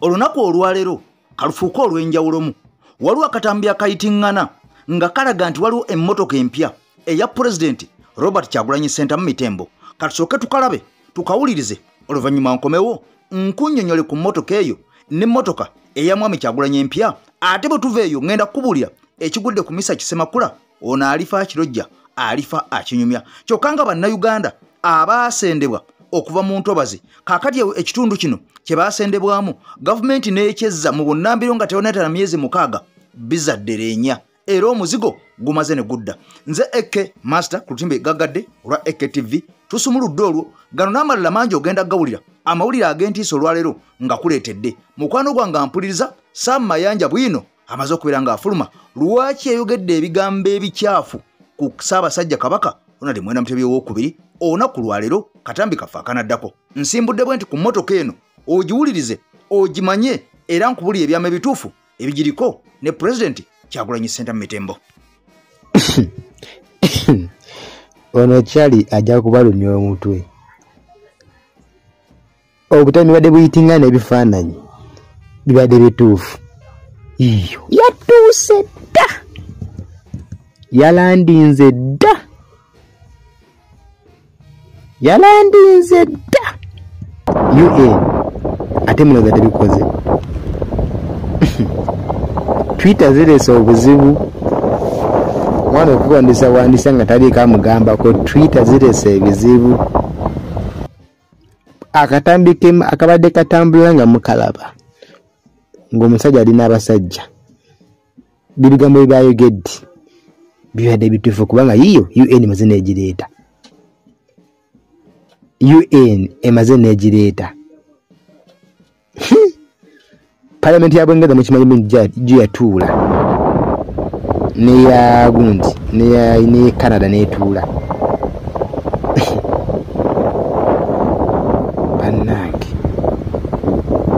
Olunaku olwaleero kalufuuka olw'enjawulomu. Waliwo akatambi akayitiŋŋana nga kalaga nti waliwo emmotoka empya eya Pulezidenti Robert Kyagulanyi Ssentamu Mitembo. Katusooke tukalabe, tukawulirize, oluvannyuma nkomewo nkunnyonnyole ku mmotoka eyo n'emmotoka eya Mwami Kyagulanyi empya. Ate bwe tuva eyo ŋŋenda kukubuulira ekigudde ku Misa Kisemakula, ono alifa akirojja, alifa akinyumya. Kyokka nga Bannayuganda abaasendebwa okuva mu ntobazi, kaakati ekitundu kino kye baasendebwamu gavumenti n'ekyezza mu bunnambiro nga tewanatala myezi 6 bizadde leenya, era omuzigo gumaze ne gudda. Nze AK Master ku lutimbe gaggadde olwa AK TV, tusumuludde olwo gano n'amalala mangi ogenda gawulira amawulire ag'entiisa olwaleero nga kuleetedde. Mukwano gwange ampuliriza, Sam Mayanja bwino amaze okubeera ng'afuluma. Lwaki yayogedde ebigambo ebikyafu ku Ssaabasajja Kabaka Ronald Mwenda Mutebi owokubiri olunaku lwaleero? Katambi kaffe akanaddako. Nsimbudde bwe nti ku mmotoka eno ogiwulirize, ogimanye, era nkubulira ebyama ebituufu ebigiriko ne Pulezidenti Kyagulanyi Ssentamu Mitembo. Ono kyali ajja kubalumya omutwe. Obutami badde buyitingana ebifaananyi bibadde bituufu. Iyo yatuuse dda, yalandinze dda, yalandinze dda. UN ate muloza tebikoze. Twitter zireese obuzibu. Mwana okuwandisa wandisa nga taliiko amugambako. Twitter zireese ebizibu. Akatambi akabadde katambula nga mukalaba ng'omusajja alina abasajja, bibigambo byebayogedde bibadde bituufu, kubanga yiyo UN emaze n'egireeta. UN emaze n'egireeta. Palamenti ya Bungereza mukimanyi gyo yatuula, neya gundi ne Canada netuula. Bannange,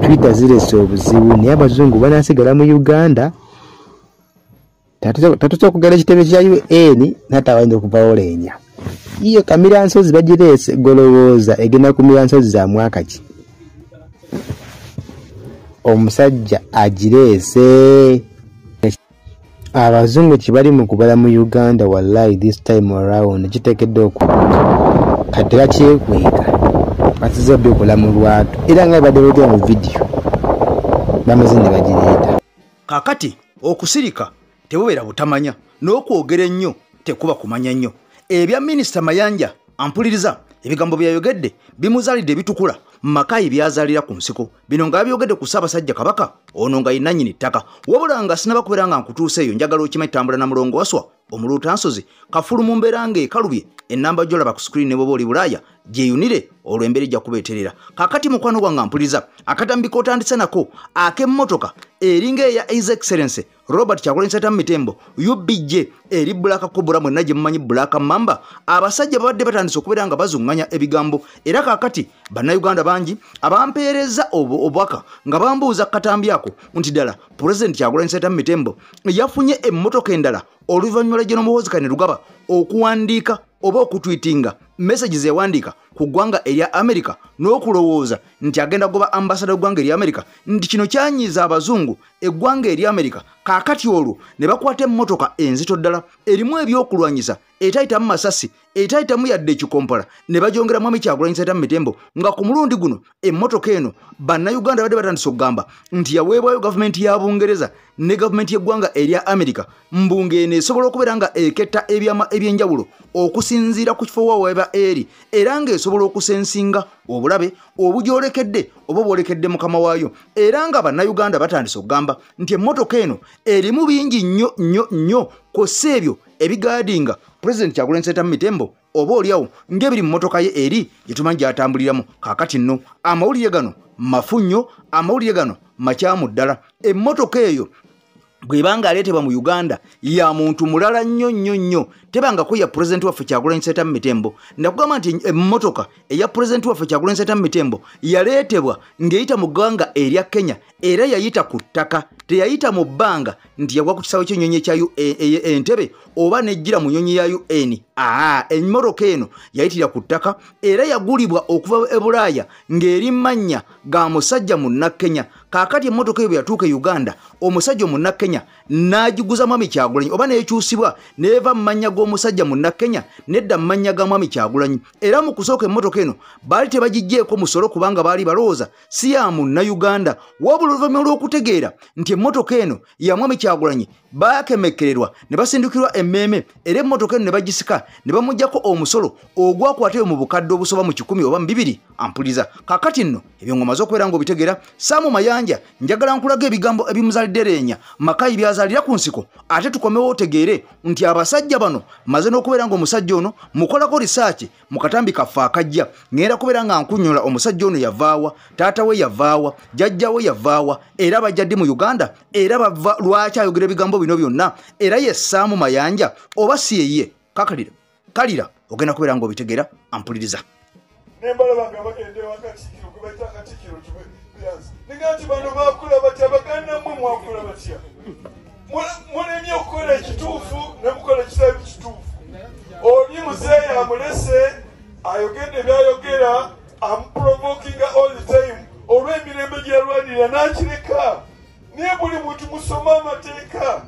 Twitter zireese obuzibu, naye abazungu banaasigala mu Uganda. Tatusobola okugala ekitebe kya UN n'atawayinza okuvawo leenya. Iyo kamira nsozi bagireese, golowooza egenda kumira nsozi za mwaka ki? Omusajja agireese. Abazungu kibali mu kubala mu Uganda, wallahi this time around kiteekeddwa okubuuka. Kati bakyekweka, basize obikola mu lwatu, era nga badde boogera mu vidiyo bamaze ne bagireeta. Kaakati okusirika tebubeera butamanya, n'okwogera ennyo tekuba kumanya nnyo. Ebya Minisita Mayanja ampuliriza, ebigambo byayogedde bimuzaalidde ebitukula Makayi byazaalira ku nsiko. Bino nga byogedde ku Ssaabasajja Kabaka ono nga ye nannyini ttaka. Wabula nga sinaba kubeera nga nkutuusa eyo, njagala okimanyi tambula na Mulongo Waswa omuluutansozi kafulu mu mbeera ng'ekalubye. Ennamba gy'olaba ku screen ne bw'oba oli Bulaaya gyeyunire, olwo embeera ejja kubeeterera. Kaakati mukwano gwange ampuliriza, akatambi k'otandise nako ak'emmotoka eringa eya His Excellency Robert Kyagulanyi Ssentamu Mitembo UBJ eri Black Cobra, mwenna gye mumanyi Black Mamba. Abasajja babadde batandise okubeera nga bazuŋŋanya ebigambo, era kaakati Bannayuganda bangi abampeereza obubaka nga bambuuza katambi ako nti ddala Pulezidenti Kyagulanyi Ssentamu Mitembo yafunye emmotoka endala oluvannyuma lwa General Muhoozi Kainerugaba okuwandiika oba okutwitinga message zeyawandiika ku ggwanga erya America n'okulowooza nti agenda goba ambasada w'eggwanga erya America, nti kino kyanyiiza abazungu eggwanga erya America. Kaakati olwo ne bakwata emmotoka enzito ddala erimu ebyokulwanyisa, etayitamu masasi, etayitamu yadde ekikompola, ne bagyongera Mwami Kyagulanyi Ssentamu Mitembo, nga ku mulundi guno emmotoka eno Bannayuganda badde batandise okugamba nti yaweebwayo gavumenti ya Bungereza ne gavumenti y'eggwanga erya America, mbu ng'eno esobola okubeera nga eketta ebyama ebyenjawulo okusinziira ku kifo wa weba eri, era ng'esobola okusensinga obulabe obugyolekedde oba obwolekedde mukama waayo. Era nga Bannayuganda batandise okugamba nti emmotoka eno erimu bingi nnyo nnyo nnyo, kw'ossa ebyo ebigaadinga Pulezidenti Kyagulanyi Ssentamu Mitembo, oba oliawo ng'ebiri mu mmotoka ye eri gye tumanyi gy'atambuliramu. Kaakati nno amawulire gano mafu nnyo, amawulire gano makyamu ddala. Emmotoka eyo bw'ebanga aleetebwa mu Uganda ya muntu mulala nnyo nnyo nnyo, tebangako ya pulezidenti waffe Kyagulanyi Ssentamu Mitembo. Nakugamba nti emmotoka eya pulezidenti waffe Kyagulanyi Ssentamu Mitembo yaleetebwa ng'eyita mu ggwanga erya Kenya, era yayita ku ttaka, teyayita mu bbanga nti yagwa ku kisaawe ky'ennyonyi ekya Entebe oba nejjira mu nnyonyi ya UN. Emmotoka eno yayitira ku ttaka era yagulibwa okuva e Bulaaya ng'eri mannya ga musajja Munnakenya. Kaakati emmotoka eyo bwe yatuuka e Uganda, omusajja Omunnakenya n'agiguza Mwami Kyagulanyi, oba n'ekyusibwa n'eva mu mannya g'omusajja Munnakenya nedda mu mannya ga Mwami Kyagulanyi. Era mu kusooka emmotoka eno baali tebagiggyeeko musolo kubanga baali balowooza si ya Munnayuganda, wabula oluvannyuma lw'okutegeera nti emmotoka eno ya Mwami Kyagulanyi baakemekererwa ne basindikirwa emmeeme, era emmotoka eno ne bagisika ne bamuggyako omusolo ogwakwatayo mu bukadde obusoba mu 100 oba mu 200. Ampuliza. Kaakati nno ebyo ng'omaze okubeera ng'obitegeera, Sam Mayanja njagala nkulaga ebigambo ebimuzaalidde Leenya Makayi by'azaalira ku nsiko, ate tukomewo otegeere nti abasajja bano maze n'okubeera ng'omusajja ono mukolako risaaki mu katambi kaffe akajja. Ngenda kubeera nga nkunyola omusajja ono yavaawa, taata we yavaawa, jjajja we yavaawa, era bajja ddi mu Uganda, era bava lwaki ayogera ebigambo bino byonna, era ye Sam Mayanja oba si yeye. Kakalira kalira ogenda kubeera ng'obitegeera. Ampuliriza. Nembalaba nga bagenda ewa Katikkiro gwe bayita Katikkiro Kibeyansi, ninga nti bano baakula batya, Baganda mmwe mwakula batya? Mulemye okukola ekituufu ne mukola ekitali kituufu. Oli muzeeyi amulese ayogedde byayogera, amuprovokinga all the time olw'emirembe gye yalwanirira n'akireka. Naye buli muntu musome amateeka.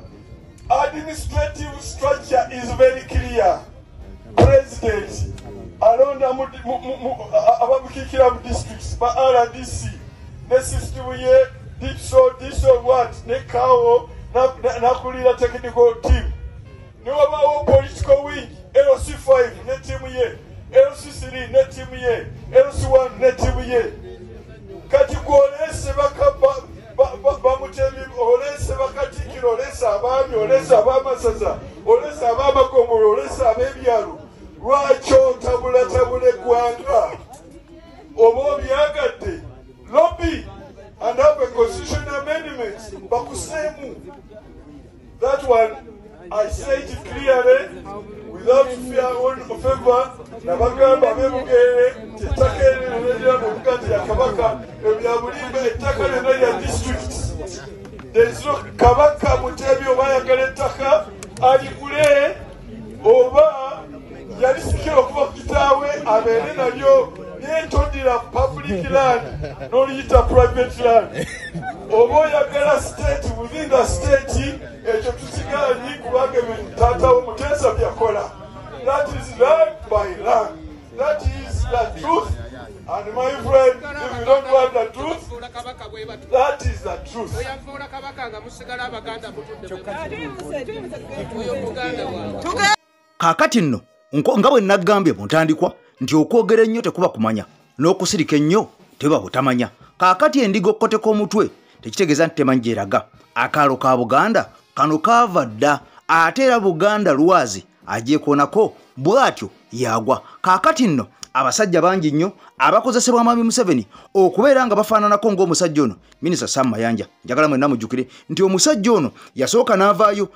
Administrative structure is very clear. President alonda abamukiikira mu districts ba RDC ne system ye DISO DISO what ne CAO nakulira technical team, ne wabaawo political wing LC5 ne team ye, LC3 ne team ye, LC1 ne team ye. Kati gw'olese bamutebi, olese bakatikkiro, olese abaami, olese ab'amasaza, olese ab'amagombolola, olese ab'ebyalo, lwaki otabulatabula eggwanga? Oba obyagadde, lobby and have a constitutional amendment bakuseemu. That one I say it clearly without fear or favor. Nabagamba ab'Ebugerere nti ettaka eryo lyerira Obuganda ya Kabaka, ebya bulimba, ettaka lyonna lya district. There is no Kabaka Mutebi oba ayagala ettaka aligule oba yalisikira okuva ku kitaawe abeere nalyo, naye todira public land n'oliyita private land. Oba oyagala state within the state, ekyo tukigaanyi kubanga ebyo taata wo Muteesa byakola. That is land by land. That is the truth. And my friend, if you don't want the truth, that is the truth. Kaakati nno nga bwe nagambye mu ntandikwa nti okwogera ennyo tekuba kumanya, n'okusirika ennyo teba butamanya. Kaakati endiga okukoteka omutwe tekitegeeza nti temanyi gy'eraga. Akaalo ka Buganda kano kaava dda, ate era Buganda lwazi agyekoonako bw'atyo yagwa. Kaakati nno abasajja bangi nnyo abakozesebwa Mwami Museveni okubeera nga bafaananako ng'omusajja ono Minisita Sam Mayanja. Njagala mwenna mujjukire nti omusajja ono yasooka n'avaayo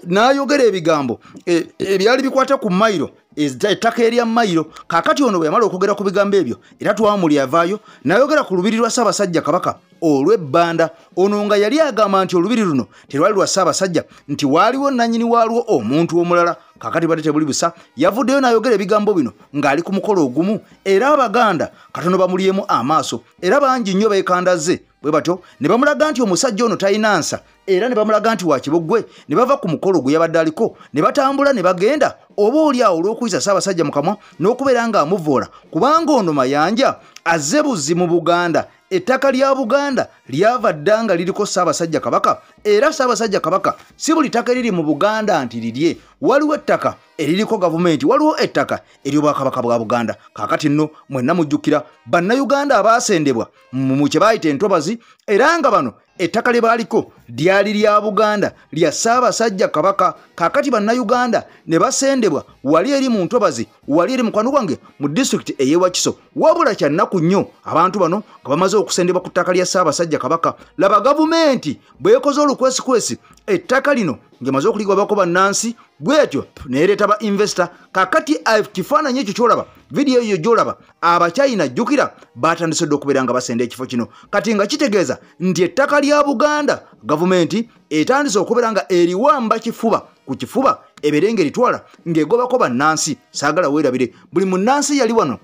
n'ayogera ebigambo ebyali bikwata ku mayiro, ettaka erya mayiro. Kaakati ono bwe yamala okwogera ku bigambo ebyo, era twamuli avaayo n'ayogera ku lubiri lwa Ssaabasajja Kabaka olw'ebbanda. Ono nga yali agamba nti olubiri luno terwali lwa Ssaabasajja, nti waaliwo nannyini waalwo omuntu omulala. Kaakati badde tebuli busa, yavuddeyo n'ayogera ebigambo bino ng'ali ku mukolo ogumu, era Abaganda katono bamulyemu amaaso, era bangi nnyo beekandaze bwe batyo ne bamulaga nti omusajja ono talina nsa, era ne bamulaga nti wa Kibogwe, ne bava ku mukolo gwe yabadde aliko ne batambula ne bagenda, oba oli awo olw'okuyisa Ssaabasajja mu kamwa n'okubeera ng'amuvoola, kubanga ono Mayanja azze buzzi mu Buganda. Ettaka lya Buganda lyava dda nga liriko Ssaabasajja Kabaka, era Ssaabasajja Kabaka si buli ttaka eriri mu Buganda nti lirye. Waliwo ettaka eririko gavumenti, waliwo ettaka ery'Obwakabaka bwa Buganda. Kaakati nno mwenna mujjukira Bannayuganda abaasendebwa mu kye baayita entobazi, era nga bano ettaka lye baaliko lyali lya Buganda, lya Ssaabasajja Kabaka. Kaakati Bannayuganda ne basendebwa wali eri mu ntobazi, wali eri mukwano gwange mu disitulikiti ey'e Wakiso. Wabula kya nnaku nnyo abantu bano nga bamaze okusendebwa ku ttaka lya Ssaabasajja Kabaka, laba gavumenti bw'ekoze olukwesikwesi ettaka lino ng'emaze okuligwabako bannansi, bw'etyo neereeta ba investor. Kaakati kifaananyi ekyo ky'olaba, vidiyo eyo gy'olaba, Abachina jjukira batandise dda okubeera nga basenda ekifo kino. Kati nga kitegeeza nti ettaka lya Buganda gavumenti etandise okubeera nga eriwamba kifuba ku kifuba, ebeere ng'eritwala ng'egobako bannansi. Saagala weerabire buli munnansi yali wano,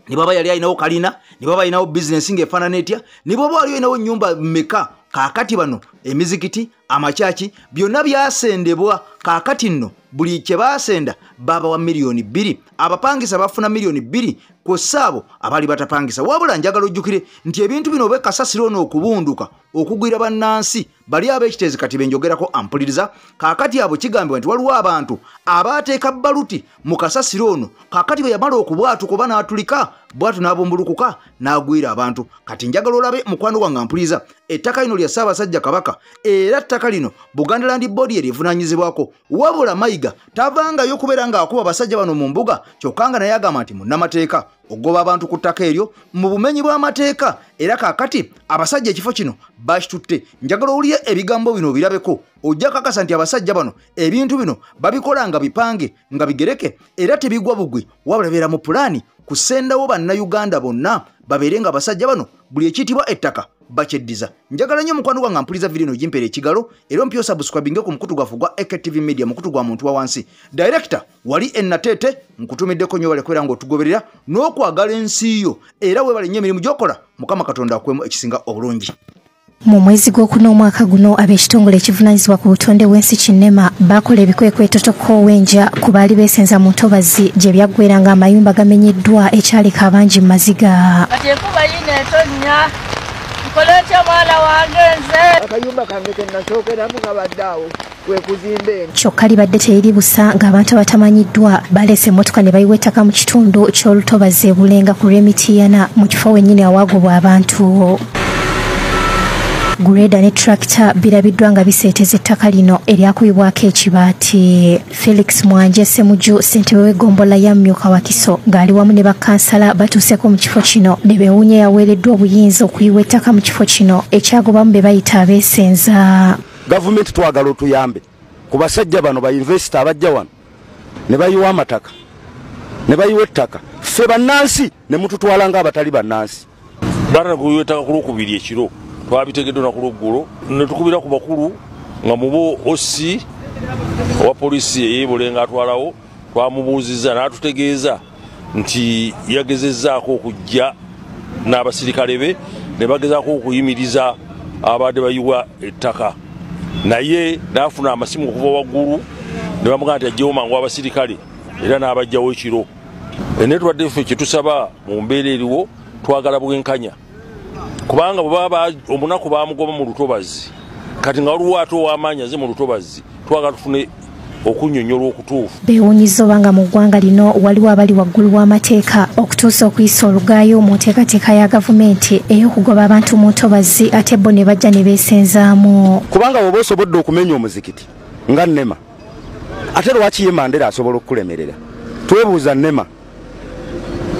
ne bw'aba yali alinawo kalina, ne bw'aba alinawo bizinensi ng'efaanana etya, ne bw'oba wali olinawo nnyumba mmeka. Kaakati bano emizikiti, amakyaki byonna byasendebwa. Kaakati nno buli kye baasenda babawa 2 million, abapangisa bafuna 2 million kw'ossa abo abaali batapangisa. Wabula njagala ojjukire nti ebintu bino oba kasasiro ono okubunduka okugwira bannansi bali ab'ekiteezi kati benjogerako ampuliriza. Kaakati abo kigambibwa nti waliwo abantu abaateeka baluti mu kasasiro ono. Kaakati bwe yamala okubwatuka oba n'atulika bwatu n'abumbulukuka n'agwira abantu. Kati njagala olabe, mukwano gwange ampuliriza, ettaka lino lya Ssaabasajja Kabaka era ttaka lino Buganda Land Board erivunaanyizibwako. Wabula Mayiga tavangayo okubeera ng'akuba abasajja bano mu mbuga, kyokka nga naye agamba nti munnamateeka ogoba abantu ku ttaka eryo mu bumenyi bw'amateeka. Era kaakati abasajja ekifo kino bakitutte. Njagala owulire ebigambo bino obirabeko, ojja kakasa nti abasajja bano ebintu bino babikola nga bipange, nga bigereke, era tebigwa bugwi, wabula beera mu pulaani kusendawo Bannayuganda bonna babeere nga abasajja bano buli ekiyitibwa ettaka bakyeddiza. Njagala nnyo, mukwano gwange ampuliza, vidiyo eno gimpeera ekigalo era ompya osubscribinge ku mukutu gwaffe gwa AKTV Media, mukutu gwa muntu wa wansi. Director wali enateete, nkutumiddeko nnyo, wale kubeera ng'otugoberera n'okwagala ensi yo, era weebale nnyo emirimu gy'okola. Mukama Katonda akwemu ekisinga obulungi. Mu mwezi gwokuna omwaka guno, ab'ekitongole ekivunaanyizibwa ku butonde bw'ensi kinnema bakola ebikwekweto tokkoowenja ku baali beesenza mu ntobazi gye byaggwera ng'amayumba gamenyeddwa, ekyaleka abangi mu maziga. Kati enkuba yino etonnya, nkole ntya mwana wange nze? Akayumba kange ke nasookeramu kabadde awo kwe kuzimba eno. Kyokka libadde teriri busa ng'abantu abatamanyiddwa baleese emmotoka ne bayiwa ettaka mu kitundu ky'olutobazi e Bulenga ku lw'Emitiyana, mu kifo wennyini awaagobwa abantu. Grader ne tractor birabiddwa nga biseeteza ettaka lino eryakubibwako ekibaati. Felix Mwanje Semuju, ssentebe w'eggombolola ya Myuka Wakiso, ng'ali wamu ne bakkansala batuuseko mu kifo kino ne beewuunya yaweereddwa obuyinza okuyiwa ettaka mu kifo kino ekyagobamu be bayita abeesenza. Gavumenti twagala otuyambe ku basajja bano, ba investor abajja wano ne bayiwa amataka ne bayiwa ettaka, ffe bannansi ne mututwala ng'abatali bannansi. Batana kuyiwa ettaka ku Lwokubiri ekiro, twabitegedde olunaku lweggulo ne tukubira ku bakulu nga mubo OC owa poliisi ey'ebulenga atwalawo. Twamubuuzizza n'atutegeeza nti yagezezzaako okujja n'abasirikale be ne bagezaako okuyimiriza abadde bayiwa ettaka, naye n'afuna amasimu okuva waggulu ne bamugamba nti ajjewo mangu abasirikale, era n'abajjawo ekiro. Naye tubadde ffe kyetusaba mu mbeera eriwo, twagala bwenkanya, kubanga bwe baba omunaku bamugoba mu lutobazi, kati nga waliwo ate ow'amaanyi aze mu lutobazi, twagala tufune okunnyonnyolwa okutuufu. Beewuunyizza oba nga mu ggwanga lino waliwo abali waggulu w'amateeka okutuusa okuyisa olugaayo mu nteekateeka ya gavumenti ey'okugoba abantu mu ntobazi, ate bo ne bajja ne beesenzaamu. Kubanga bw'oba osobodde okumenya omuzikiti nga Nema, ate lwaki ye Mandera asobola okukulemerera? Twebuuza Nema,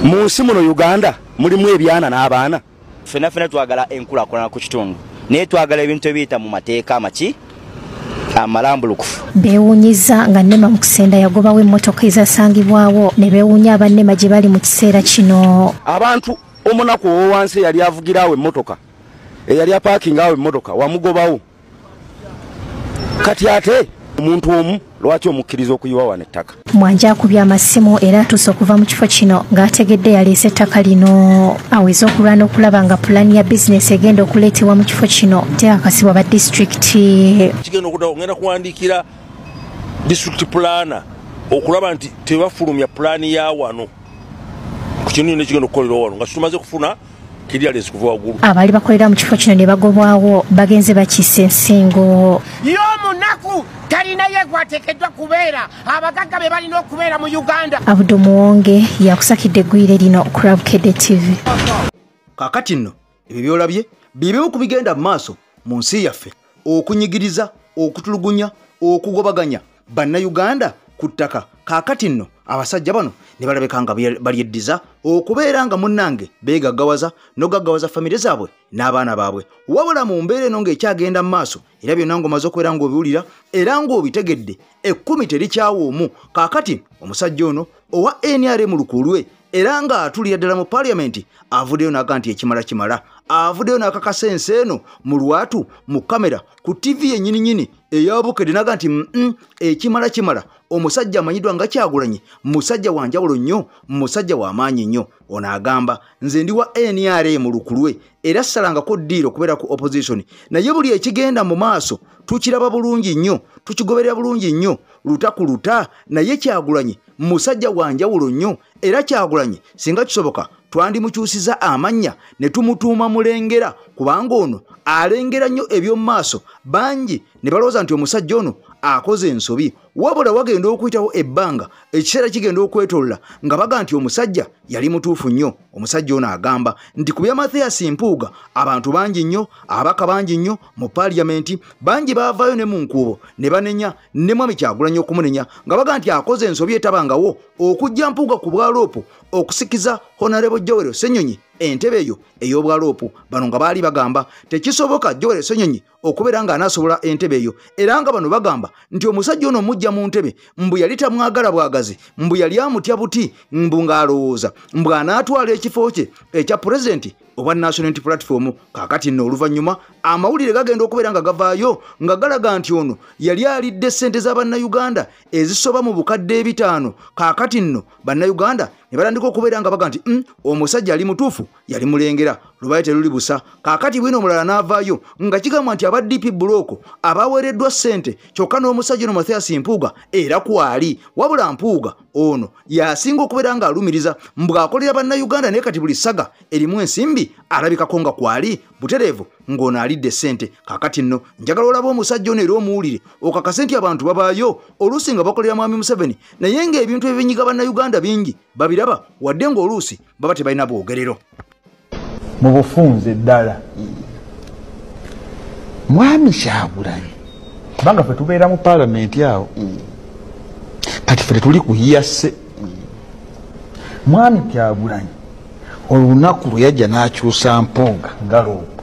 mu nsi muno Uganda mulimu ebyana n'abaana. Ffenna ffenna twagala enkulaakulana ku kitundu, naye twagala ebintu ebiyita mu mateeka amaki amalambulukufu. Beewuunyizza nga Nema mu kusenda yagobawo emmotoka ezasangibwawo, ne beewuunya abannema gye bali mu kiseera kino. Abantu omunaku owowansi eyali avugirawo emmotoka, eyali apaakinga awo emmotoka, wamugobawo. Kati ate omuntu omu lwaki omukkiriza okuyiwa wano ettaka? Mwanje akubye amasimu era atuuse okuva mu kifo kino ng'ategedde yaleese ettaka lino aweze okulwana okulaba nga pulaani ya bizinesi egenda okuleetebwa mu kifo kino teakasibwa ba disitulikiti. Kigenda okuddawo, ngenda kuwandiikira district planner okulaba nti tebafulumya pulaani ya wano ku kintu yonna ekigenda okukolerwa wano nga tumaze kufuna clearance kuva waggulu. Abaali bakolera mu kifo kino ne bagobwawo bagenze bakiisa ensingo. Ye omunaku talinayo gwateekeddwa kubeera, abagagga be balina okubeera mu Uganda. Abudu Muwonge yakusakidde eggwire lino ku Rabukede TV. Kaakati nno ebyo byolabye bibimu ku bigenda mu maaso mu nsi yaffe, okunyigiriza, okutulugunya, okugobaganya Bannayuganda ku ttaka. Kaakati nno abasajja bano ne balabeka nga balyeddiza okubeera nga munnange beegaggawaza n'ogaggawaza famire zaabwe n'abaana baabwe. Wabula mu mbeera eno ng'ekyagenda mu maaso, era byonna ng'omaze okubeera ng'obiwulira era ng'obitegedde, ekkumi terikyawa omu. Kaakati omusajja ono owa NRM lukulwe era ng'atulira ddala mu paaliyamenti avuddeyo n'aga nti ekimala kimala. Avuddeyo n'akakasa ensi eno mu lwatu mu kamera ku TV yennyininyini eya Bukedde, naga nti ekimala kimala. Omusajja amanyiddwa nga Kyagulanyi musajja wa njawulo nnyo, musajja wa maanyi nnyo. Ono agamba, nze ndi wa NRM lukulwe era salangako ddiiro okubeera ku opposition, naye buli ekigenda mu maaso tukiraba bulungi nnyo, tukigoberera bulungi nnyo luta ku luta. Naye Kyagulanyi musajja wa njawulo nnyo, era Kyagulanyi singa kisoboka twandimukyusiza amannya ne tumutuuma Mulengera, kubanga ono alengera nnyo eby'omu maaso. Bangi ne balowooza nti omusajja ono akoze ensobi, wabula wagenda okuyitawo ebbanga, ekiseera kigenda okwetolola nga baga nti omusajja yali mutuufu nnyo. Omusajja ono agamba nti ku bya Mathias Mpuuga, abantu bangi nnyo, ababaka bangi nnyo mu paaliyamenti bangi baavaayo ne mu nkuubo ne banenya ne mwami Kyagulanyi okumunenya nga baga nti akoze ensobi etabangawo okujja Mpuuga ku bwa LOP, okusikiza Honorable Joel Ssenyonyi entebe eyo ey'obwa LOP. Bano nga baali bagamba tekisoboka Joel Ssenyonyi okubeera ng'anaasobola entebe eyo, era nga bano bagamba nti omusajja ono mujja mu ntebe mbu yali tamwagala bwagazi, mbu yali amutya buti, mbu ng'alowooza mbu anaatwala ekifo kye ekya pulezidenti obwa National Unity Platform. Kaakati nno oluvannyuma amawulire gagenda okubeera nga gavaayo nga galaga nti ono yali alidde ssente za Bannayuganda ezisoba mu 5,000. Kaakati nno Bannayuganda ne batandika okubeera nga baga nti omusajja ali mutuufu, yali mulengera, lubaye teruli busa. Kaakati bwino omulala n'avaayo nga kigambwa nti aba DP Bloc abaweereddwa ssente, kyokka n'omusajja ono Mathias Mpuuga era kwali. Wabula Mpuuga ono yasinga okubeera ng'alumiriza mbw'akolera Bannayuganda, naye kati buli saga erimu ensimbi alabikako nga kwali butereevu ng'ono alidde ssente. Kaakati nno njagala olaba omusajja ono era omuwulire, okakase nti abantu babaayo oluusi nga bakolera mwami Museveni, naye ng'ebintu ebinyiga Bannayuganda bingi babiraba, wadde ng'oluusi baba tebalina bwogerero. Mu bufunze ddala, mwami Kyagulanyi, kubanga ffe tubeera mu paalamenti awo, kati ffe tetuli kuhiyase. Mwami Kyagulanyi olunaku lwe yajja n'akyusa Mpuuga nga LOP,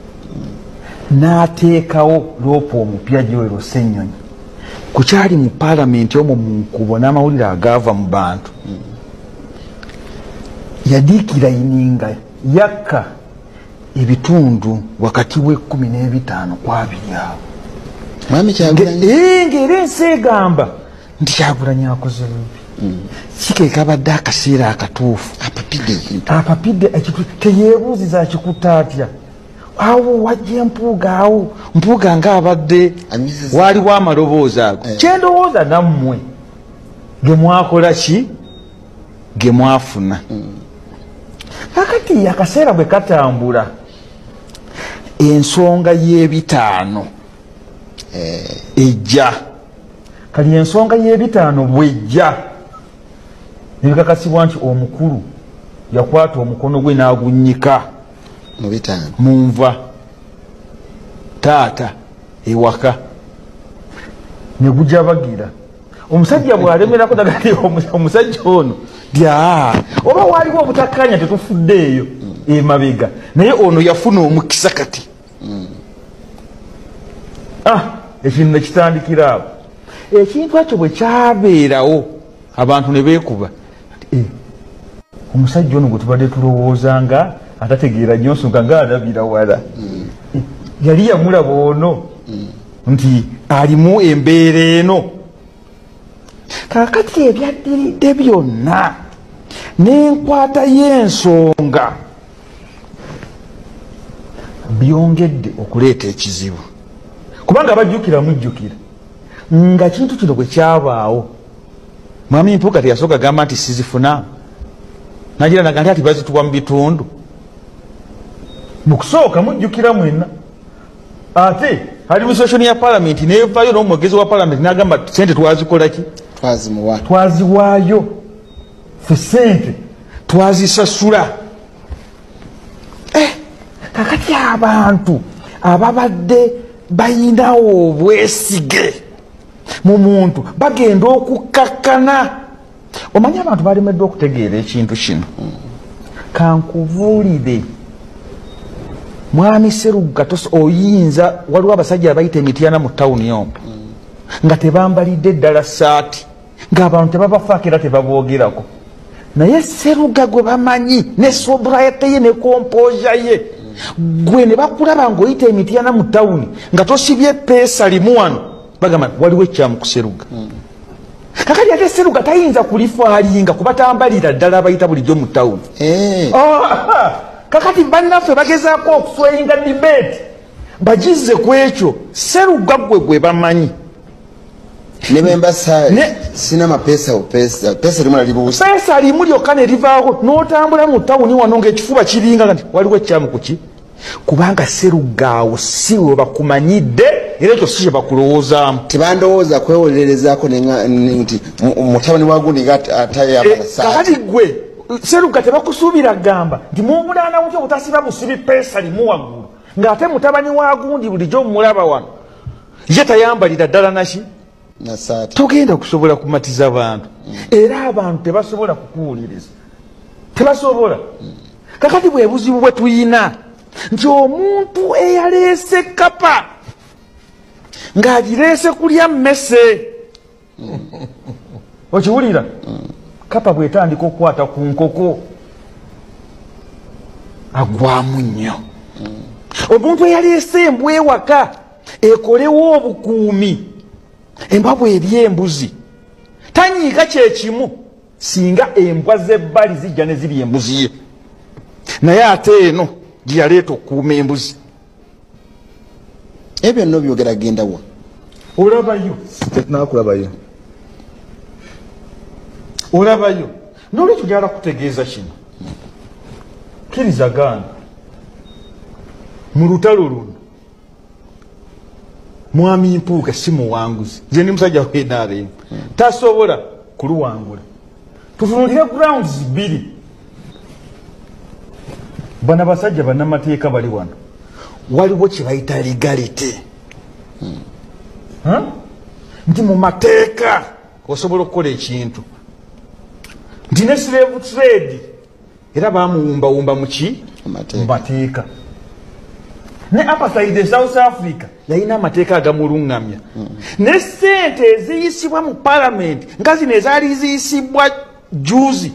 n'ateekawo LOP omupya Joel Ssenyonyi, kukyali mu paalamenti omwo mu nkubo n'amawulire agaava mu bantu, yadiikirayininga yakka ebitundu wakati w'15 ku 20 awo. Mwami Kyagulanyi ng'era ensi egamba nti Kyagulanyi akoze bubi, kikeeka badde akaseera akatuufu apapidde teyeebuuziza akikutte atya awo wajja Empuuga awo. Mpuuga ng'abadde waaliwo amaloboozi ago, kyendowooza nammwe ge mwakola ki ge mwafuna. Kakati akaseera bwe katambula, ensonga y'ebitaano ejja. Kali ensonga y'ebitaano bwejja nebikakasibwa nti omukulu yakwata omukono gwe n'agunnyika munva taata ewaka ne gujabagira. Omusajja bw'alemerako dagati omusajja ono dya oba waliwo obutakkanya tetufuddeeyo emabega, naye ono yafuna omukisa kati ekintu nekitandikira awo. Ekintu ekyo bwe kyabeerawo abantu ne beekuba, omusajja ono gwe tubadde tulowooza nga atategeera nnyo nsonga nga alabira wala, yali yamulaba ono nti alimu embeera eno. Kaakati ebyaddiridde byonna n'enkwata y'ensonga byongedde okuleeta ekizibu, kubanga bajjukira mujjukira nga kintu kino bwe kyabaawo mwami Mpuuga teyasooka gamba nti sizifuna, nagira naga nti ati bazituwa mu bitundu. Mu kusooka mujjukira mwenna ate administration ya parliament nevayo n'omwogezi wa parliament n'agamba sente twazikola ki, twaziwaayo fe sente twazisasula. Kakati abantu ababadde bayinawo obwesige mu muntu bagenda okukakkana. Omanyi abantu balemeddwa okutegeera ekintu kino. Kankubuulire mwami Seruga, oyinza waliwo abasajja abayita emityana mu tawuni omwo nga tebambalidde ddala saati, ng'abantu tebabafaako era tebaboogerako, naye Seruga gwe bamanyi ne sobriety ye ne composure ye Gwe ne bakulaba ng'oyita emityana mu tawuni nga tosibye peesa limu wano, bagamba waliwo ekyamu ku Seruga. Kakati ate Seruga tayinza kulifaalinga kuba tambalira ddala abayita bulijjo mu tawuni. Kakati bannaffe bagezaako okusweyinga debate bagizze ku ekyo. Seruga gwe gwe bamanyi. Sina mapesa upesa pesa limu nalibuusa pesa limu lyokka ne livaako n'otambula mu tawuni wano ng'ekifuba kiringa nti waliwo ekyamu ku ki, kubanga Seruga awo si we bakumanyidde era ekyo si kye bakulowoozaamu. Tebandowooza kwewolerezaako nti mutabani wa gundi atayambala saati. Kakati gwe Seruga tebakusuubira gamba nti mumulaana mutya obutasiba busibi peesa limu waggulu ng'ate mutabani wa gundi bulijjo mumulaba wano ye tayambalira ddala naki. Togenda kusobola kumatiza bantu. Era abantu tebasobola kukuwuliriza, tebasobola. Kakati bwe buzibu bwe tuyina nti omuntu eyaleese kapa ng'agireese kulya mmese. Okiwulira? Kapa bw'etandika okukwata ku nkoko agwamu nnyo. Omuntu eyaleese embwa ewaka ekolewo obukuumi, embwa bw'erya embuzi tanyiiga kyekimu singa embwa z'ebbali zijja ne zirya embuzi ye, naye ate eno gye yaleeta okukuuma embuzi. Ebyo nno byogera genda wa? Olabayo. Nakulabayo. Olabayo. N'olwekyo njagala kutegeeza kino, kkiriza gaana mu lutalo luno Mwami Mpuuga si muwanguzi. Nze ndi musajja wa NRM, tasobola kuluwangula. Tutunulire grounds bbiri. Bano abasajja bannamateeka bali wano, waliwo kye bayita legality. Nti mu mateeka osobola okukola ekintu nti ne slave trade era bamuwumbawumba muki mu mateeka. Ne apartheid e South Africa yalina amateeka agamulungamya. Ne ssente eziyisibwa mu parliament nga zino ezaali ziyisibwa juzi,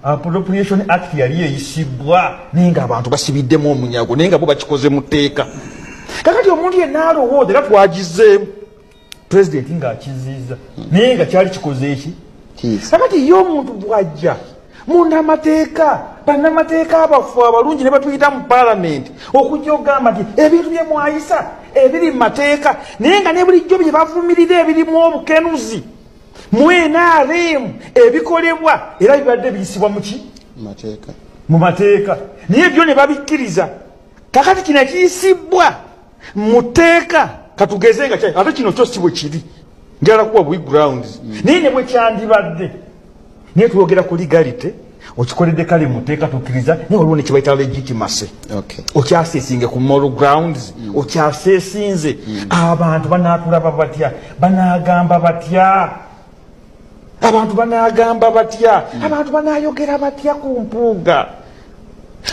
Appropriation Act yali eyisibwa naye nga abantu basibiddemu omunyago, naye nga bo bakikoze mu tteeka. Kakati omuntu yenna alowooza era twagizeemu pulezidenti ng'akiziiza naye nga kyali kikoze eki. Kakati ye omuntu bw'ajja munnamateeka, bannamateeka abafu abalungi ne batuyita mu paalamenti okujja okugamba nti ebintu bye mwayisa ebiri mu mateeka, naye nga ne bulijjo bye bavumirira ebirimu obukenuzi mu NRM ebikolebwa era bibadde biyisibwa mu ki? Mu mateeka, naye byo ne babikkiriza. Kakati kino ekiyisibwa mu tteeka katugeze nga ate kino kyo si bwe kiri, njagala kuwa bwi grounds, naye ne bwe kyandibadde naye twogera ku legality, okikoledde kale mu tteeka tukkiriza, naye waliwo ne kye bayita legitimacy. Okyaseesinge ku moral grounds, okyaseesinze abantu banaatulaba batya, banaagamba batya, abantu banaagamba batya, abantu banaayogera batya ku Mpuuga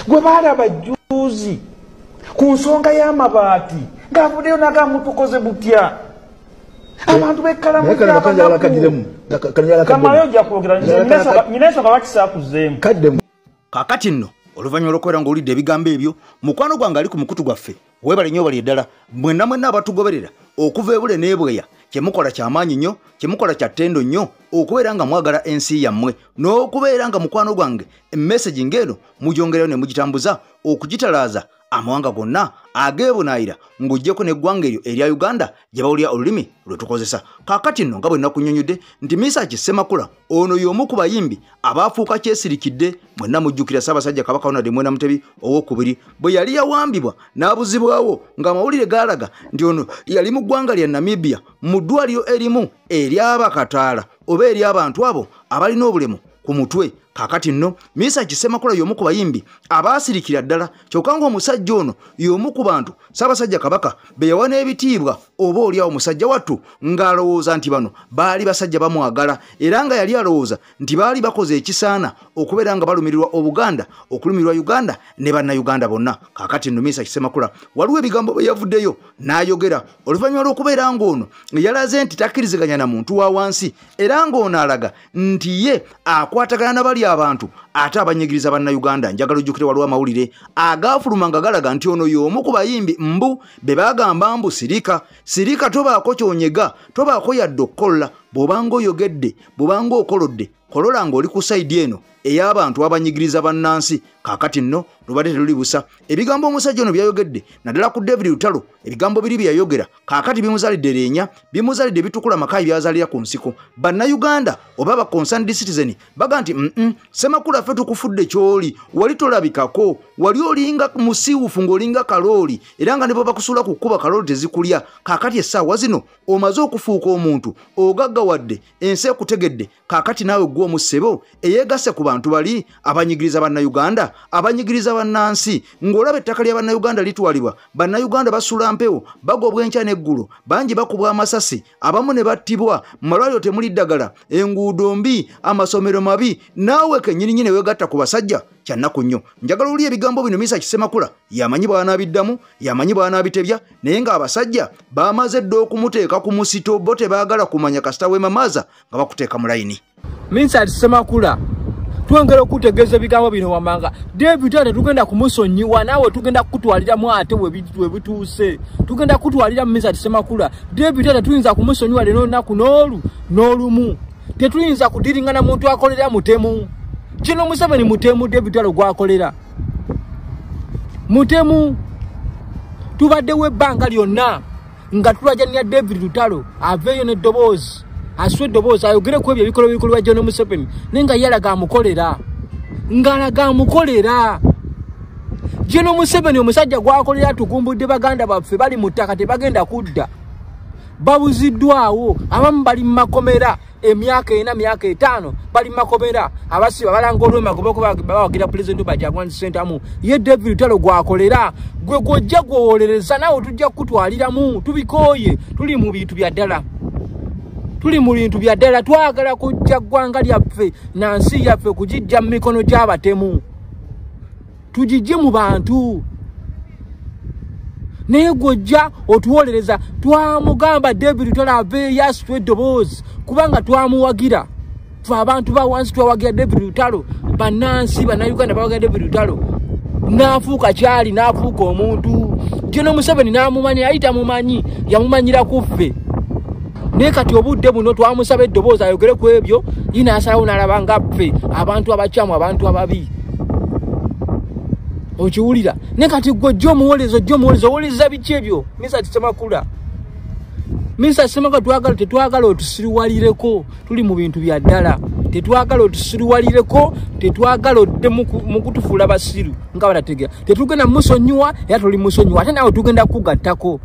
gwe baalaba juzi ku nsonga y'amabaati ng'avuddeyo n'agamba mutukoze butya. Abantu bekkalamukamalayo ojja kwogera nyina ensonga lwaki saakuzeemu. Kaakati nno oluvannyuma lw'okubeera ng'owulidde ebigambo ebyo, mukwano gwange ali ku mukutu gwaffe, weebale nnyo bali eddala mwenna mwenna abatugoberera okuva ebule n'ebweya. Kyemukola kyamaanyi nnyo, kyemukola kya ttendo nnyo okubeera nga mwagala ensi yammwe n'okubeera nga mukwano gwange emesegi ng'eno mugyongerayo ne mugitambuza okugitalaaza amawanga gonna ag'ebunaayira ng'oggyeko n'eggwanga eryo erya Uganda gye bawulira olulimi lwe tukozesa. Kaakati nno nga bwe nnakunnyonnyodde nti Mesach Ssemakula ono y'omu ku bayimbi abaafuuka kyesirikidde. Mwenna mujjukira Ssaabasajja Kabaka Ronald Mwenda Mutebi Owookubiri bwe yali yawambibwa n'abuzibwawo ng'amawulire gaalaga nti ono yali mu ggwanga lya Namibia mu ddwaliro erimu ery'abakataala oba ery'abantu abo abalina obulemu ku mutwe. Kaakati nno Mesach Ssemakula y'omu ku bayimbi abaasirikira ddala, kyokka ng'omusajja ono y'omu ku bantu Ssaabasajja Kabaka be yawa n'ebitiibwa oba oliawo musajja wattu ng'alowooza nti bano baali basajja bamwagala, era nga yali alowooza nti baali bakoze ekisaana okubeera nga balumirirwa Obuganda, okulumirirwa Uganda ne bannayuganda bonna. Kaakati nno Mesach Ssemakula waliwo ebigambo bye yavuddeyo n'ayogera oluvannyuma lw'okubeera ng'ono yalaze nti takkiriziganya na muntu wa wansi, era ng'ono alaga nti ye akwatagana na bali abantu ate abanyigiriza bannayuganda. Njagala ojjukire waliwo amawulire agaafuluma nga galaga nti ono y'omu ku bayimbi mbu be bagamba mbu sirika sirika, tobaako kyonyega, tobaako yadde okukola. Bw'obanga oyogedde, bw'obanga okolodde, kolola ng'oli ku sayidi eno ey'abantu abanyigiriza bannansi. Kaakati nno lubadde teluli busa. Ebigambo omusajja ono byayogedde naddala ku David Lutalo, ebigambo biri bye yayogera kaakati bimuzaalidde leenya, bimuzaalidde bitukula makayi byazaalira ku nsiko. Bannayuganda oba ba concerned citizen baga nti Ssemakula ffe tukufudde ky'oli, wali tolabikako, wali olinga musiiwufu ng'olinga kalooli, era nga ne bwe bakusuula ku kkuba kalooli tezikulya. Kaakati essaawa zino omaze okufuuka omuntu ogaggawadde, ensi ekutegedde. Kaakati naawe ggwe omussebo eyeegasse ku bantu bali abanyigiriza bannayuganda, abanyigiriza bannansi, ng'olaba ettaka lya bannayuganda litwalibwa, bannayuganda basula mpewo, bagobwa enkya n'eggulo, bangi bakubwa amasasi, abamu ne battibwa, mu malwaliro temuli ddagala, enguudo mbi, amasomero mabi, naawe kennyininyini weegatta ku basajja. Kyannaku nnyo. Njagala oli ebigambo bino Mesach Ssemakula yamanyi bw'anaabiddamu, yamanyi bw'anaabitebya, naye ng'abasajja bamaze dda okumuteeka ku musito, bo tebaagala kumanya kasita weemamaaza nga bakuteeka mu layini. Mesach Ssemakula, twongera okutegeeza ebigambo bino wammanga. David ate tugenda kumusonyiwa, naawe tugenda kukutwaliramu ate we bituuse. Tugenda kukutwalira mu Mesach Ssemakula. David ate tuyinza kumusonyiwa leero olunaku n'olumu. Tetuyinza kudiringana muntu akolera mutemu. Kino Museveni mutemu, David Lutalo gwakolera mutemu. Tubaddewo ebbanga lyonna nga tulajjanira David Lutalo aveeyo n'eddoboozi, aswe eddoboozi ayogere ku ebyo ebikolwa ebikolebwa General Museveni, naye nga ye alaga amukolera, ng'alaga amukolera. General Museveni omusajja gwakolera tugumbudde baganda baffe bali mu ttaka tebagenda kudda, babuziddwawo, abamu bali mu makomera emyaka 4 myaka 5 bali mu makomera, abasiba balanga olw'emagoba bawagira Pulezidenti Kyagulanyi Ssentamu. Ye David Lutalo gwakolera, gwe gwojja gwowolereza, naawe tujja kukutwaliramu. Tubikooye, tuli mu bintu bya ddala, tuli mu bintu bya ddala. Twagala kujja ggwanga lyaffe na nsi yaffe kugijja mu mikono gy'abatemu, tugijje mu bantu. Naye gwojja otuwolereza. Twamugamba David Lutalo aveeyo asitwe eddoboozi kubanga twamuwagira. Ffe abantu ba wansi twawagira David Lutalo, bannansi bannayuganda bawagira David Lutalo, n'afuuka kyali, n'afuuka omuntu. General Museveni n'amumanya, yali tamumanyi, yamumanyira ku ffe. Naye kati obudde buno twamusaba eddoboozi ayogere ku ebyo, ye n'asalawo n'alaba nga ffe abantu abakyamu, abantu ababi. Okiwulira? Naye kati gwe ojja omuwolereza, ojja omuwolereza, owolereza biki ebyo? Mesach Ssemakula, Mesach Ssemakula twagala, tetwagala otusiriwalireko, tuli mu bintu bya ddala. Tetwagala otusiriwalireko, tetwagala odde mu kutufuula basiru nga batategeera. Tetugenda musonyiwa era tuli musonyiwa, ate naawe tugenda kugattako.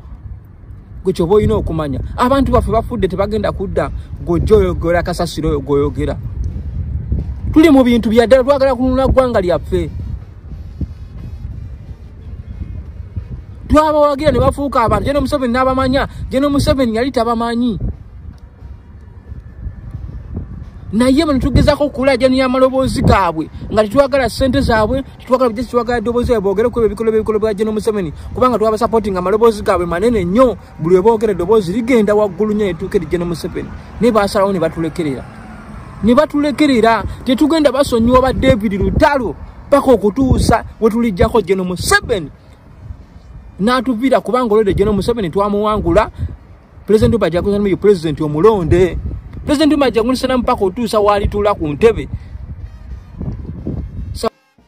Gwe kyoba olina okumanya, abantu baffe bafudde tebagenda kudda. Gwe ojja oyogera kasasiro oyo gw'oyogera. Tuli mu bintu bya ddala, twagala kununula ggwanga lyaffe. Twabawagira ne bafuuka abantu. General Museveni n'abamanya, General Museveni yali tabamanyi, naye bano tugezaako okulajjanira amaloboozi gaabwe nga tetwagala ssente zaabwe, tetwagala bijja, tetwagala ddoboozi lyabwe boogere ku ebyo ebikolwa ebikolwa bya General Museveni, kubanga twabasapootinga amaloboozi gaabwe manene nnyo. Buli we boogera eddoboozi ligenda waggulu nnyo netuuka eri General Museveni, naye baasalawo ne batulekerera, ne batulekerera. Tetugenda basonyiwa ba David Lutalo paka okutuusa we tulijjako General Museveni n'atuviira, kubanga olwedde General Museveni twamuwangula. Pulezidenti Kyagulanyi ye pulezidenti omulonde, Pulezidenti Kyagulanyi Ssentamu paka otuusa waalituula ku ntebe.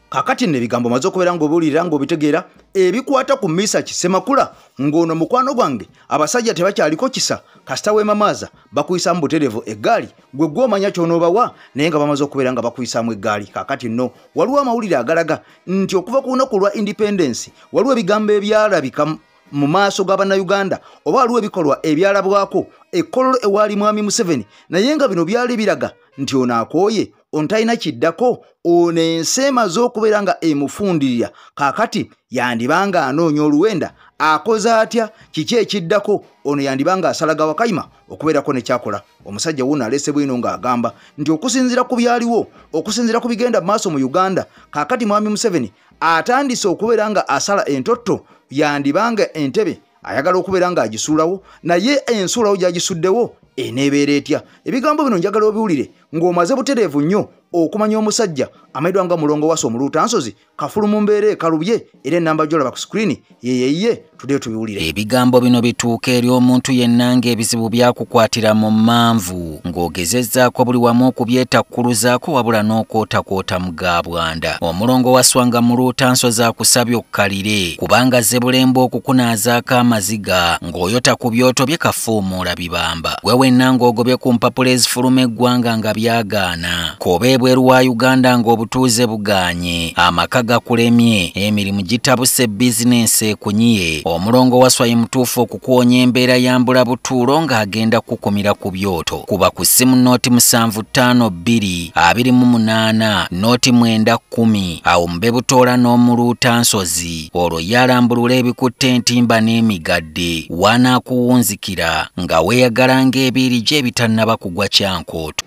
Kaakati nno ebigambo maze okubeera ng'obiwulira ng'obitegeera ebikwata ku Mesach Ssemakula, ng'ono mukwano gwange. Abasajja tebakyaliko kisa, kasita weemamaaza bakuyisaamu butereevu eggaali. Gwe gw'omanya ky'onoobawa, naye nga bamaze okubeera nga bakuyisaamu eggaali. Kaakati nno waliwo amawulire agalaga nti okuva ku lunaku lwa independence waliwo ebigambo ebyalabika mu maaso g'abannayuganda, oba waliwo ebikolwa ebyalabwako ekkololo ewaali mwami Museveni, naye nga bino byali biraga nti ono akooye, ono talina kiddako, ono ensi emaze okubeera nga emufundirira. Kaakati yandibanga anoonya oluwenda, akoze atya, kiki ekiddako? Ono yandibanga asalaga wakayima okubeerako ne kyakola. Omusajja wuno aleese bwino ng'agamba nti okusinziira ku byaliwo, okusinziira ku bigenda mu maaso mu Uganda, kaakati mwami Museveni atandise okubeera nga asala entotto, yandibanga entebe ayagala okubeera ng'agisuulawo, naye ensuulawo gy'agisuddewo eneebeera etya? Ebigambo bino njagala obiwulire ng'omaze butereevu nnyo. Okumanya omusajja amaidwa nga Mulongo Wasswa Omuluutansozi kafulu mu mbeera ekalubye, era ennamba gy'olaba ku screen yeyeye, tuddeyo tubiwulire. Ebigambo bino bituuka eri omuntu yenna ng'ebizibu byakukwatira mu mmanvu, ng'ogezezzaako buli wamu okubyetakkuluzaako wabula n'okwotakwota mu gabwanda. Omulongo Wasswa nga Muluutansozi akusabye okkalire, kubanga ze bulembe okukunaazaako amaziga ng'oyota ku byoto bye kafuumuula bibamba. Gwe wenna ng'ogobye ku mpapula ezifuluma eggwanga nga byagaana, k'oba ebweru wa Uganda ng'obutuuze bugaanye, amaka gakulemye, emirimu gitabuse, bizinensi ekunyiye. Omulongo Wasswa ye mutuufu okukuwonya embeera ya mbula butuulo ng'agenda kukumira ku byoto. Kuba ku ssimu 0752 28 0910 awo mbe butoola n'Omuluutansozi, olwo yalambulula ebikutte entimba n'emigadde wanaakuwunzikira nga weeyagala ng'ebiiri gye ebitannaba kugwa kyankooto.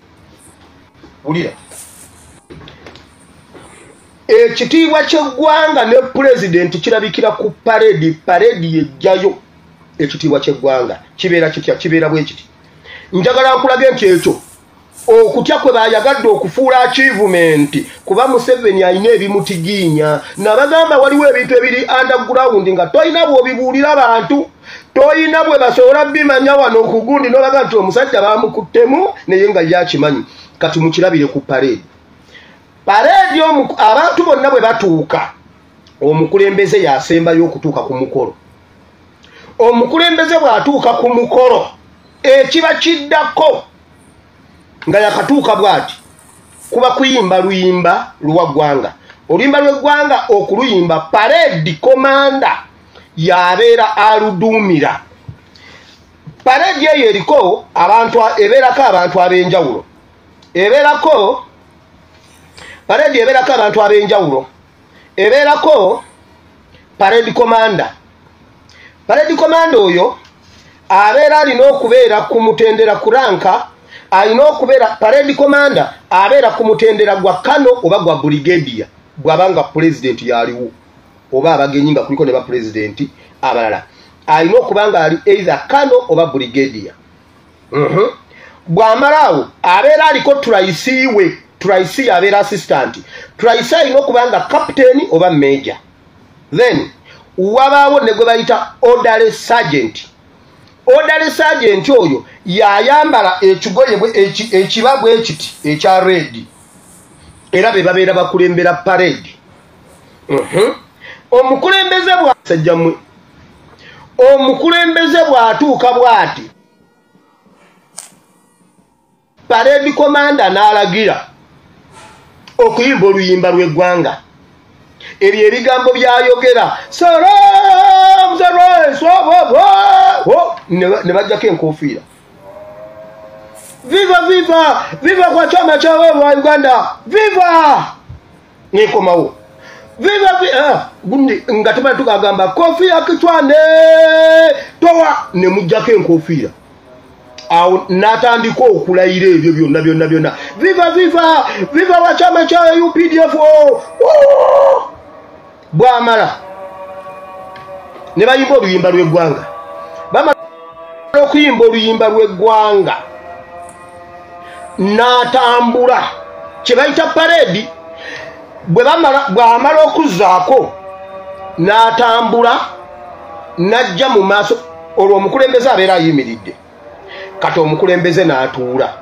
Wulira ekitiibwa ky'eggwanga ne pulezidenti kirabikira ku paredi. Paredi yejjayo ekitiibwa ky'eggwanga kibeera kitya? Kibeera bwe kiti. Njagala nkulage nti ekyo okutya kwe bayagadde okufuula achievement, kuba Museveni alina ebimutigiinya. Nabagamba waliwo ebintu ebiri underground nga tolina bw'obibuulira bantu, tolina bwe basobola bimanya wano ku gundi, n'olaga nti omusajja bamukuttemu naye nga yakimanyi. Kati mukirabire ku paredi. Paredi abantu bonna bwe batuuka, omukulembeze yasembayo okutuuka ku mukolo. Omukulembeze bw'atuuka ku mukolo, ekiba kiddako nga yakatuuka bw'ati kuba kuyimba luyimba lwa ggwanga. Oluyimba lw'eggwanga okuluyimba, paredi komanda yabeera aluduumira. Paredi eyo eriko abantu, ebeerako abantu ab'enjawulo, ebeerako paredi, ebeerako abantu ab'enjawulo, ebeerako paredi komanda. Paredi komanda oyo abeera alina okubeera ku mutendera ku ranka, alina okubeera paredi komanda abeera ku mutendera gwa kano oba gwa brigadier bw'aba nga pulezidenti yaliwo oba abagenyi nga kuliko ne bapulezidenti abalala, alina okuba nga ali either kano oba brigadier. Bw'amala awo abeera aliko 3IC we. 3IC abeera assistant. 3IC alina okuba nga captain oba major. Then wabaawo ne gwe bayita orderly sergeant. Orderly sergeant oyo yayambala ekigoye ekiba bwe kiti ekya red, era be babeera bakulembera parade. Omukulembeze bwasajja mmwe, omukulembeze bw'atuuka bw'ati, parade commander n'alagira okuyimba oluyimba lw'eggwanga. Ebyo ebigambo byayogera salam, ne bajjako enkofiira, "Viva, viva, viva kwa chama cha wa Uganda, viva!" Nekomawo, "Viva!" Gundi nga tebala tukagamba "Kofia kichwani, toa!" Ne mujjako enkofiira. Awo n'atandika okulayira ebyo byonna byonna byonna, "Viva, viva, viva wa chama cha UPDF!" Oh, oh! Bwamala ne bayimba oluyimba lw'eggwanga. Bamala okuyimba oluyimba lw'eggwanga, n'atambula kye bayita paredi. Bwe bamala, bw'amala okuzzaako n'atambula n'ajja mu maaso, olwo omukulembeze abeera ayimiridde. Kati omukulembeze n'atuula.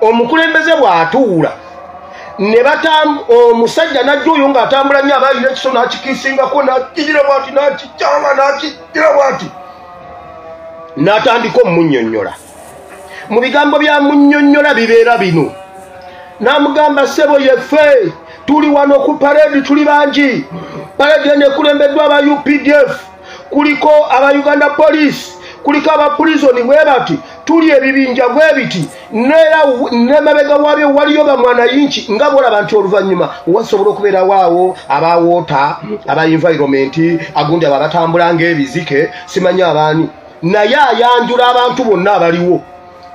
Omukulembeze bw'atuula ne batam omusajja n'ajja oyo ng'atambula nnyo, aba alina ekiso n'akikisingako, n'akigira bw'ati, n'akikyanga, n'akigira bw'ati, n'atandika omunnyonnyola. Mu bigambo bya munnyonnyola bibeera bino, n'amugamba, "Ssebo, yeffe tuli wano ku paredi, tuli bangi. Paredi eno ekulembeddwa aba UPDF, kuliko aba Uganda Police, kuliko aba prison bwe bati, tuli ebibinja bwe biti, neera nemabega waabyo waliyo bamwanayinki." Nga bwolaba nti oluvannyuma wasobola okubeerawo awo aba water, aba environment, agundi abo abatambula ng'ebizike, simanyi abaani. Naye ayanjula abantu bonna abaliwo,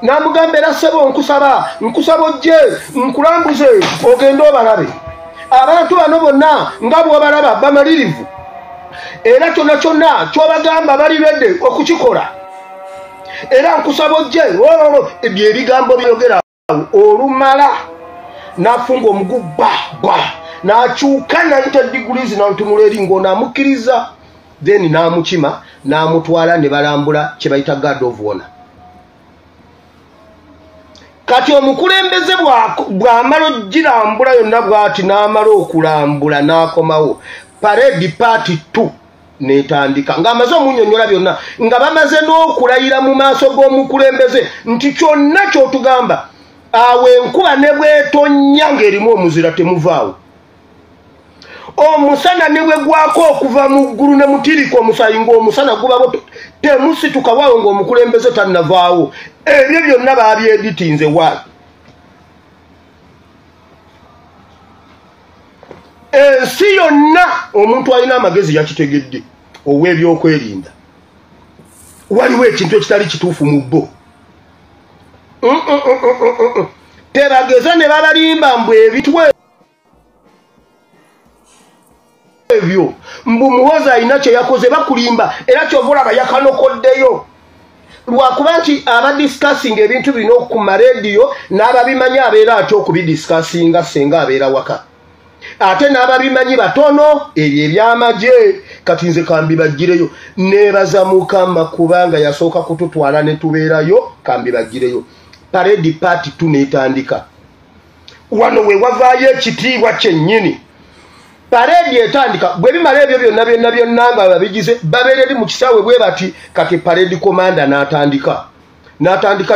n'amugamba, "Era ssebo, nkusaba, nkusaba ojje nkulambuze, ogende obalabe abantu bano bonna. Nga bw'obalaba bamalirivu, era kyonna kyonna ky'obagamba bali ready okukikola, era nkusaba ojje." Ebyo ebigambo byogera. Olumala N'afunga omugu ba ba, n'akyuka nayita degrees n'atunula eri ng'onaamukkiriza, then n'amukima n'amutwala ne balambula kye bayita guard of honor. Kati omukulembeze bw'amala ogirambula yonna bw'ati n'amala okulambula n'akomawo, parade part 2 n'etandika ng'amaze omunnyonnyola byonna, nga bamaze n'okulayira mu maaso g'omukulembeze nti kyonna ky'otugamba awo enkuba ne bw'etonnya ng'erimu omuzira temuvaawo, omusana ne bwe gwako okuva mu ggulu ne mutirika omusaayi ng'omusana gubabo temusituka waawo ng'omukulembeze tannavaawo. Ebyo byonna baabyeditinze waayo. Ensi yonna omuntu alina amagezi yakitegedde ow'ebyokwerinda, waliwo ekintu ekitali kituufu mu bo. Tebageza ne babalimba mbu ebintu ebyo mbu Muhoozi alina kye yakoze, bakulimba. Era kyova olaba yakanokoddeyo lwakuba nti abadiscussinga ebintu bino ku marediyo n'ababimanyi abeera atya okubidiscussinga senga abeera waka, ate n'ababimanyi batono ebyo ebyamagye. Kati nze kambibaggireyo, neebaza Mukama kubanga yasooka kututwala ne tubeerayo. Kambibaggireyo, parade part 2 n'etandika. Wano we wavaayo ekitiibwa kyennyini. Parade etandika bwe bimala ebyo byonna byonna byonna nga babigize, babeera eri mu kisaawe bwe bati. Kati parade commander n'atandika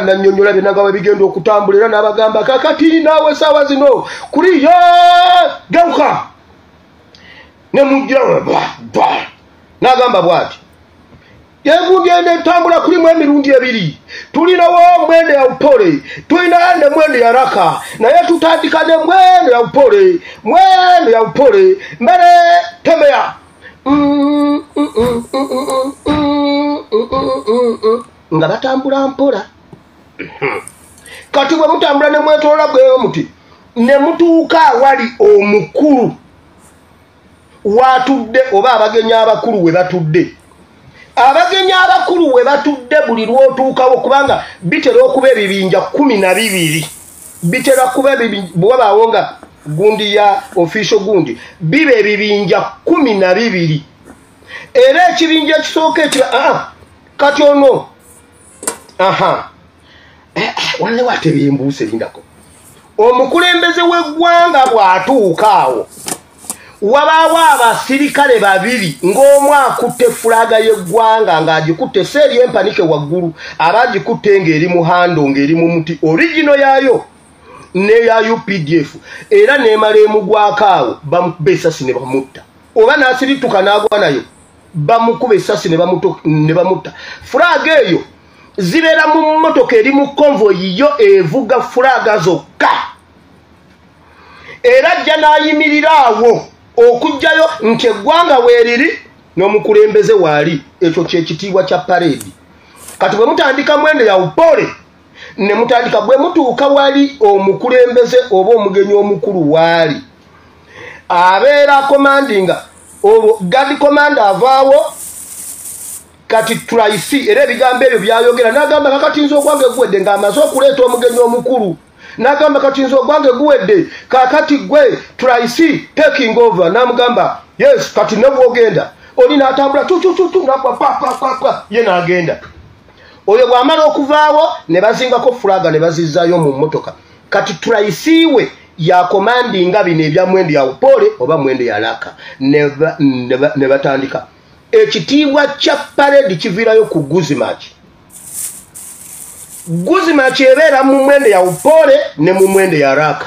nannyonnyola byonna nga bwe bigenda okutambula, era n'abagamba kakati naawe essaawa zino kuliyo gauka ne mugira n'agamba bw'ati yegugenda etambula kulimu emirundi ebiri, tulinawo mwendo ya upole, tulina ne mwendo ya raka, naye tutandika ne mwendo ya upole, mwendo ya upole mbere tembea nga batambula mpola. Kati bwe mutambula ne mwetolola bwe muti ne mutuuka awali omukulu watudde oba abagenyi abakulu we batudde. Abagenyi abakulu we batudde buli lw'otuukawo, kubanga bitera okuba ebibinja 12, bitera kuba bwewabaawo nga gundi ya official gundi, biba ebibinja 12. Era ekibinja ekisooka ekira kati ono waliwo ate byembuuse lindako. Omukulembeze w'eggwanga bw'atuuka awo wabaawo abasirikale babiri ng'omu akutte fulaga y'eggwanga ng'agikutte seeri empanike waggulu, aba agikutte ng'eri mu hando ng'eri mu muti origino yaayo n'eya UPDF, era n'emala emugwako awo bamukuba essasi ne bamutta, oba n'asirituka n'agwa nayo bamukuba essasi ne bamutta. Fulaga eyo zibeera mu mmotoka eri mu konvoyi yo evuga fulaga zokka, era ajja n'ayimirira awo okujjayo nti eggwanga weeriri n'omukulembeze waali. Ekyo kyekitiibwa kya parade. Kati bwe mutandika mwendo ya upole ne mutandika, bwe mutuuka wali omukulembeze oba omugenyi omukulu waali abeera commandinga, olwo guard commander avaawo. Kati tulaisi era ebigambo ebyo byayogera n'agamba kakati nze ogwange guwedde, ng'amaze okuleeta omugenyi omukulu n'agamba kati nze ogwange guwedde, kakati gwe tulaisi taking over. N'amugamba yes, kati ne bw'ogenda oli n'atambula tutututu n'agwa pa pa pa pa, ye n'agenda. Oyo bw'amala okuvaawo ne bazingako fulaga ne bazizzaayo mu mmotoka. Kati tulaisiwe yakomandinga bino ebya mwendo ya upole oba mwendo ya laka ne batandika. Ekitiibwa kya parade kiviirayo ku Guzimaki. Guzimaki ebeera mu mwendo ya upole ne mu mwendo ya raka.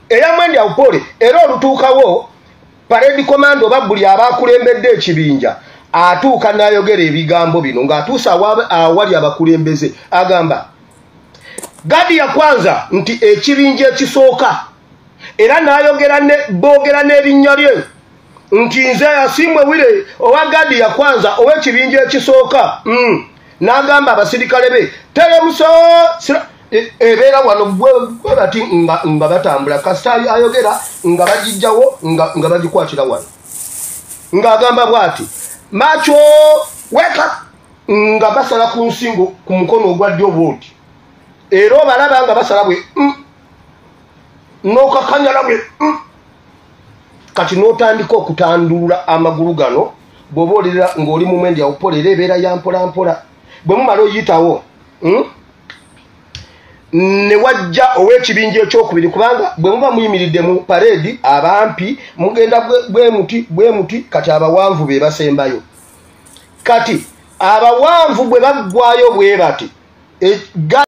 Era mwendo ya upole era olutuukawo parade commando oba buli abakulembedde ekibinja atuuka n'ayogera ebigambo bino ng'atuusa awali abakulembeze, agamba gadi ya kwanza nti ekibinja ekisooka, era n'ayogera ne boogera n'erinnya lye nti nze Asiimwe Wire owa gadi ya kwanza ow'ekibinja ekisooka. N'agamba abasirikale be teremuso ebeera wano bwe bati nga batambula, kasita ayogera nga bagijjawo nga bagikwatira wano, ng'agamba bw'ati macho weka, nga basala ku nsingo ku mukono ogwa ddyo bw'oti, era obalaba nga basala bwe N'okakanyala bwe kati n'otandika okutandulula amagulu gano. Bw'oba olira ng'oli mu mwendi awupola, era ebeera ya mpola mpola. Bwe mumala oyitawo, ne wajja ow'ekibinja ekyokubiri, kubanga bwe muba muyimiridde mu pareedi, abampi mugenda bwe muti bwe muti. Kati abawanvu be basembayo. Kati abawanvu bwe baggwayo bwe bati.